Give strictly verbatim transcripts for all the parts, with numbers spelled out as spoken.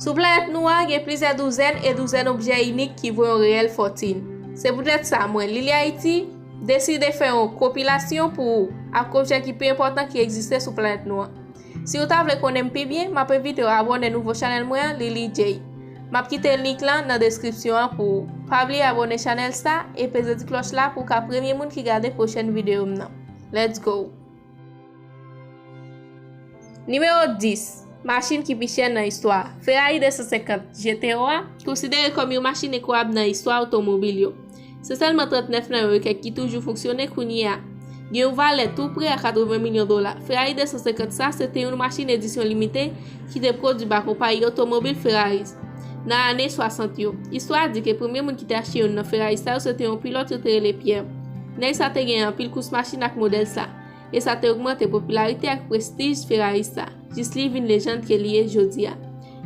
Sou planèt nou an, gen plizyè douzèn e douzèn objè inik ki vo yon reyèl fòtin. Se poutèt sa, mwen, Lili Ayiti, deside fè yon konpilasyon pou ou ak objè ki pi enpòtan ki egziste sou planèt nou an. Si w ta vle konnen m pi byen, m ap envite w abòne nouvo chanèl mwen an, Lili J. M ap kite link lan nan deskripsyon an pou ou. Pa bliye abòne chanèl sa e peze ti klòch la pou w ka premye moun ki gade pwochèn videyo m nan. Let's go! Nimewo dis, machin ki pi chè nan istwa. Ferrari de san senkant G T O a konsidere kòm yon machin enkwayab nan istwa otomobil yo. Se sèlman trannèf nan yo kèk ki toujou fonksyone kounye a. Gen yon valè tou pre a katreven milyon dola. Ferrari de san senkant sa se te yon machin edisyon limite ki te pwodui pa konpayi otomobil Ferraris nan ane swasant yo. Istwa di ke premye moun ki te achte youn nan Ferrari sa yo se te yon pilòt yo te rele Pierre. Nèg sa te gen anpil kous machin ak modèl sa, e sa te ogmante popilarite ak prestij Ferrari sa, jis li vin lejann ke li ye jodi a.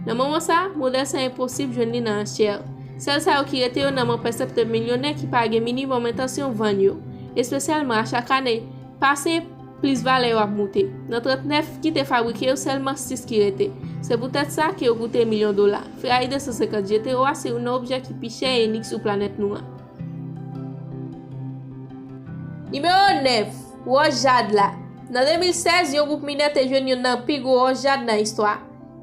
Nan moman sa, modèl sa enposib jwenn li nan anchè. Sèl sa yo ki rete yo nan men pèseptè milyonè ki pa gen minimòm entansyon vann yo, espesyalman a chak ane, pase plis valè yo ap moute. Nan trannèf ki te fabrike yo, sèlman sis ki rete. Se poutèt sa ke yo koute milyon dola. Ferrari de san senkant G T O a se youn nan objè ki pi chè e inik sou planèt nou an. Nimewo nèf, wòch Jad la. Nan de mil sèz, yon gwoup minè te jwenn youn nan pi gwo wòch Jad nan istwa,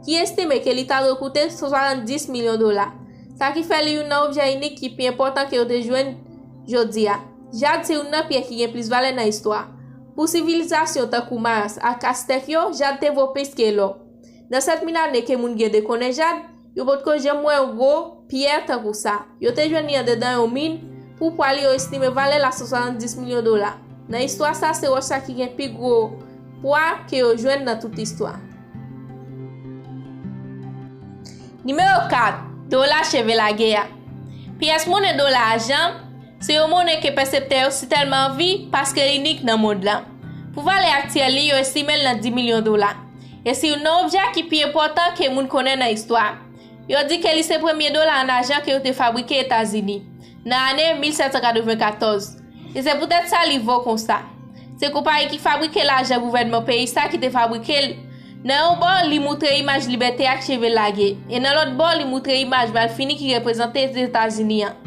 ki estime ke li ta dwe koute san swasanndis milyon dola. Sa ki fè li youn nan objè inik ki pi enpòtan ke yo te jwenn jodi a. Jad se youn nan pyè ki gen plis valè nan istwa. Pou sivilizasyon tankou Mayas ak Aztèk yo, Jad te vo plis ke lò. Nan sèt mil ane ke moun gen de konnen Jad, yo potko janm wè yon gwo pyè tankou sa. Yo te jwenn li andedan yon min pou pwa li yo estime valè l a san swasanndis milyon dola. Nan istwa sa, se wòch sa ki gen pi gwo pwa ke yo jwenn nan tout istwa. Nimewo kat, dola cheve lage a. Pyès monnen dola ajan, se yon monnen ke pèseptè yo sitèlman anvi paske l inik nan mond lan. Pou valè aktyèl li, yo estime l nan dis milyon dola. E se youn nan objè ki pi enpòtan ke moun konnen nan istwa. Yo di ke li se premye dola an ajan ke yo te fabrike Etazini, nan ane mil sèt san katreven katòz. E se poutèt sa li vo konsa. Se konpayi ki fabrike lajan gouvènman peyi sa ki te fabrike l. Nan yon bò, li moutre imaj libète ak cheve lage, e nan lòt bò, li moutre imaj malfini ki reprezante Etazini an.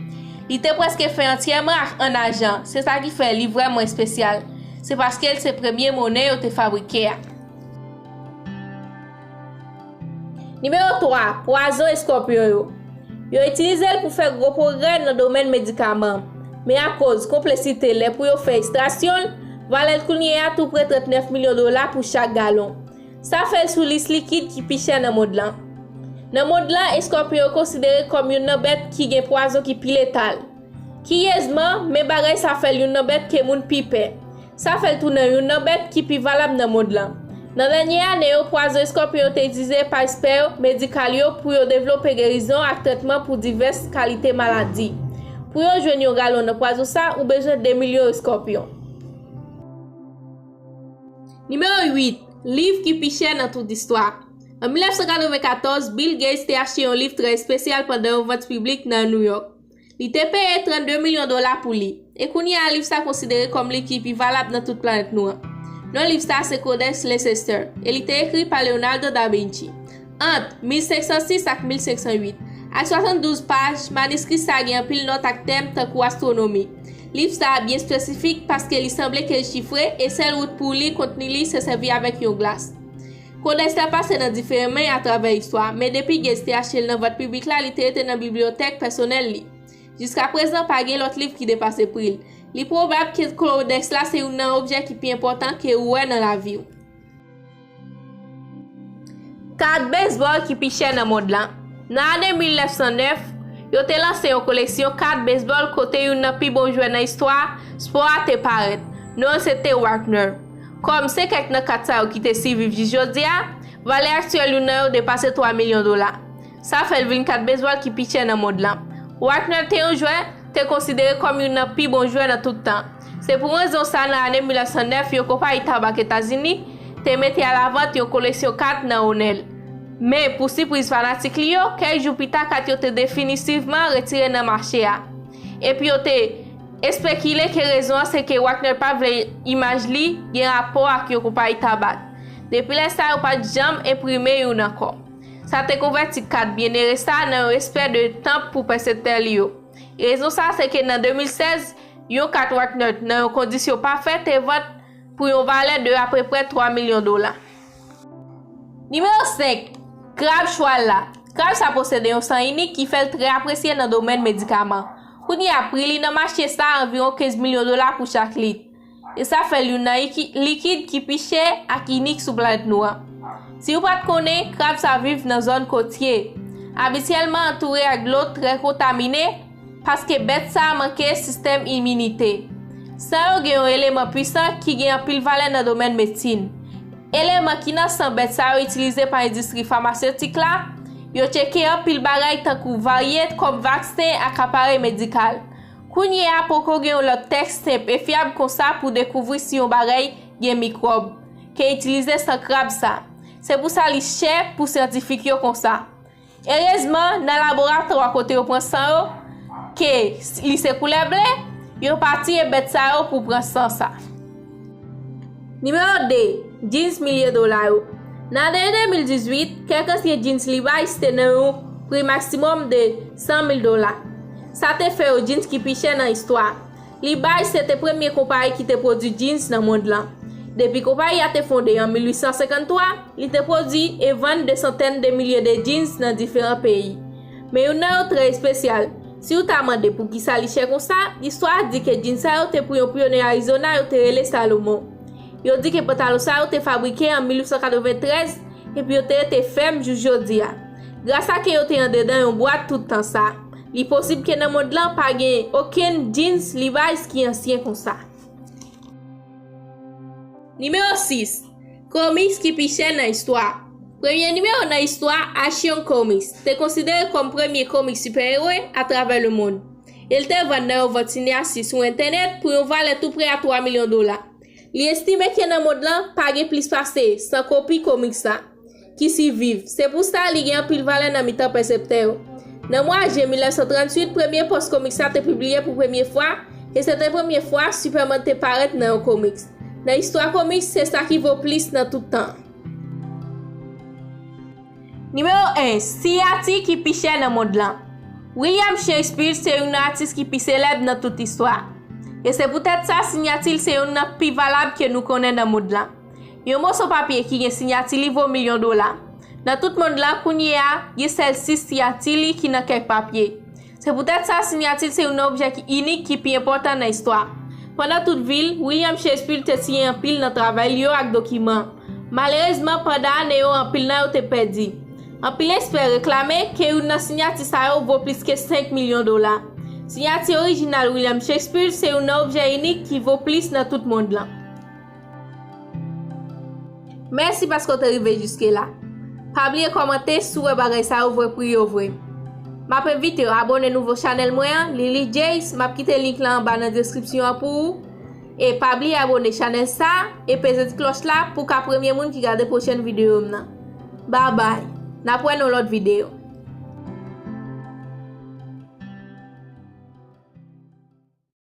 Li te prèske fè antyèman ak, an ajan, se sa ki fè li vrèman espesyal. Se paske l se premye monnen yo te fabrike a. Nimewo twa, pwazon eskòpyon yo. Yo itilize l pou fè gwo pwogrè nan domèn medikaman. Men akoz konplesite lè pou yo fè ekstraksyon l, valè l kounye a tou pre trannèf milyon dola pou chak galon. Sa fè l sou lis likid ki pi chè nan mond lan. Nan mond lan, eskòpyon yo konsidere kòm youn nan bèt ki gen pwazon ki pi letal. Kiryezman, men bagay sa fè l youn nan bèt ke moun pi pè. Sa fè l tounen youn nan bèt ki pi valab nan mond lan. Nan dènye ane yo, pwazon eskòpyon yo te itilize pa ekspè yo medikal yo pou yo devlope gerizon ak tretman pou divès kalite maladi. Pou yo jwenn yon galon nan pwazon sa, ou bezwen de milyon eskòpyon. Nimewo uit, liv ki pi chè nan tout istwa. An mil nèf san katreven katòz, Bill Gates te achte yon liv trè espesyal pandan yon vant piblik nan New York. Li te peye trannde milyon dola pou li, e kounye a liv sa konsidere kòm liv ki pi valab nan tout planèt nou an. Non liv sa se Codex Leicester, e li te ekri pa Leonardo da Vinci. Ant mil senk san sis ak mil senk san uit, ak swasanndouz paj, maniskri sa gen anpil nòt ak tèm tankou astwonomi. Liv sa a byen espesifik paske li sanble ke l chifre, e sèl wout pou w li kontni li se sèvi avèk yon glas. Kodèks la pase nan diferan men atravè istwa, men depi Gates te achte l nan vant piblik la, li te rete nan bibliyotèk pèsonèl li. Jiskaprezan, pa gen lòt liv ki depase pri l. Li pwobab ke kodèks la se youn nan objè ki pi enpòtan ke ou wè nan lavi w. Kat bezbòl ki pi chè nan mond lan. Nan ane mil nèf san nèf, yo te lanse yon koleksyon kat bezbòl kote youn nan pi bon jwè nan istwa spò a te parèt. Non l se te Wagner. Kòm se kèk nan kat sa yo ki te siviv jis jodi a, valè aktyèl youn nan yo depase twa milyon dola. Sa fè l vin kat bezbòl ki pi chè nan mond lan. Wagner te yon jwè te konsidere kòm youn nan pi bon jwè nan tout tan. Se pou rezon sa, nan ane mil nèf san nèf, yon konpayi tabak Etazini te mete alavant yon koleksyon kat nan onè l. Men, pou sipriz fanatik li yo, kèk jou pita, kat yo te definitivman retire nan mache a. Epi yo te espekile ke rezon an se ke Wagner pa t vle imaj li gen rapò ak yon konpayi tabak. Depi lè sa, yo pa t janm enprime youn ankò. Sa te konvèti kat byennere sa a nan yon espè de tanp pou pèseptè li yo. Rezon sa a se ke nan de mil sèz, yon kat Wagner nan yon kondisyon pafè te vann pou yon valè de apeprè twa milyon dola. Nimewo senk, krab chwal la. Krab sa posede yon san inik ki fè l trè apresye nan domèn medikaman. Kounye a, pri li nan mache sa a anviwon kenz milyon dola pou chak lit. E sa fè l youn nan iki- likid ki pi chè ak inik sou planèt nou an. Si w pa t konnen, krab sa viv nan zòn kotye, abityèlman antoure ak dlo trè kontamine, paske bèt sa a manke sistèm iminite. San yo gen yon eleman pwisan ki gen anpil valè nan domèn medsin. Eleman ki nan san bèt sa yo itilize pa endistri famasetik la, yo tcheke anpil bagay tankou varye kòm vaksen ak aparèy medikal. Kounye a, poko gen yon lòt tèks senp e fyab konsa pou dekouvri si yon bagay gen mikwòb ke itilize san krab sa. Se pou sa li chè pou syantifik yo konsa. Erezman, nan laboratwa kote yo pran san yo, ke li se koulè ble, yo pa tiye bèt sa yo pou pran san sa. Nimewo de, djins milye dola yo. Nan ane de mil dizuit, kèk ansyen djins Levi's te nan yon pri maksimòm de san mil dola. Sa te fè yo djins ki pi chè nan istwa. Levi's se te premye konpayi ki te pwodui djins nan mond lan. Depi konpayi a te fonde an mil uit san senkanntwa, li te pwodui e vann de santèn de milye de djins nan diferan peyi. Men youn nan yo trè espesyal. Si w ta mande poukisa li chè konsa, istwa a di ke djins sa yo te pou yon pyonye Arizona yo te rele Salomon. Yo di ke pantalon sa yo te fabrike an mil uit san katreventrèz, epi yo te rete fèm jous jodi a. Gras a ke yo te anndedan yon bwat tout tan sa, li posib ke nan mond lan pa gen okenn djins Levi's ki ansyen konsa. Nimewo sis, komiks ki pi chè nan istwa. Premye nimewo nan istwa, Action Comics, te konsidere kòm premye komiks sipè-ewo atravè lemonn. E l te vann nan yon vant sinyati sou entènèt pou yon valè tou prè a twa milyon dola. Li estime ke nan mond lan, pa gen plis pase san kopi komiks sa ki siviv. Se pou sa li gen anpil valè nan mitan pèseptè yo. Nan mwa jen mil nèf san tranntuit, premye pòs komiks sa te pibliye pou premye fwa, e se te premye fwa Superman te parèt nan yon komiks. Nan istwa komiks, se sa ki vo plis nan tout tan. Nimewo en, siyati ki pi chè nan mond lan. William Shakespeare se youn nan atis ki pi selèb nan tout istwa. E se poutèt sa, siyati l se youn nan pi valab ke nou konnen nan mond lan. Yon moso papye ki gen siyati li vo milyon dola. Nan tout mond lan, kounye a, gen sèl sis siyati li ki nan kèk papye. Se poutèt sa, siyati l se youn nan objè ki inik ki pi enpòtan nan istwa. Pandan tout vi l, William Shakespeare te siyen anpil nan travay li yo ak dokiman. Malerezman, pandan ane yo, anpil nan yo te pèdi. Anpil ekspè reklame ke youn nan siyati sa yo vo plis ke senk milyon dola. Siyati orijinal William Shakespeare se youn nan objè inik ki vo plis nan tout mond lan. Mèsi paske w te rive jiske la. Pa bliye kòmante si w wè bagay sa yo vre pri yo vre. M ap envite w abòne nouvo chanèl mwen an, Lily Jace. M ap kite link lan anba nan deskripsyon an pou ou. E pa bliye abòne chanèl sa a e peze ti klòch la pou w ka premye moun ki gade pwochèn videyo m nan. Babay. N ap wè nan yon lòt videyo.